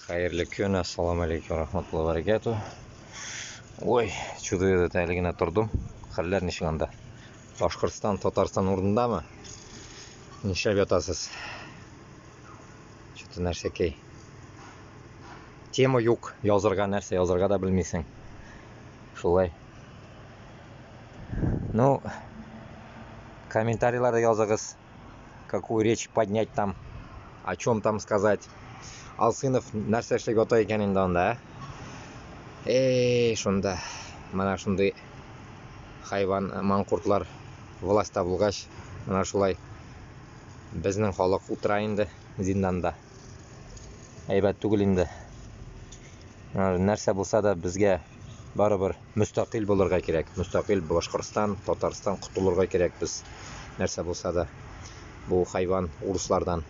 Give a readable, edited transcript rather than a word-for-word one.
Xayrli kun, assalomu alaykum rahmatullohi va barakatuh. Ой, что-то этот әле генә тордым. Хәлләр ничек анда? Башкортстан, Татарстан урынындамы? Нишләп ятасыз? Что-то нәрсәкәй. Тема юк, язырга нәрсә язырга да белмисең. Шулай. Ну, комментарийларда языгыз. Какую речь поднять там, о чем там сказать. Алсынов нәрсә эшләп ята икән инде анда, ә? Эй, шунда. Менә шундый хайван манкуртлар властьта булгач, менә шулай безнең халык утыра инде зинданда. Әйбәт түгел инде. Нәрсә булса да безгә барыбер мөстәкыйль булырга кирәк. Мөстәкыйль Башкортстан, Татарстан котылырга кирәк без. Нәрсә булса да бу хайван урыслардан.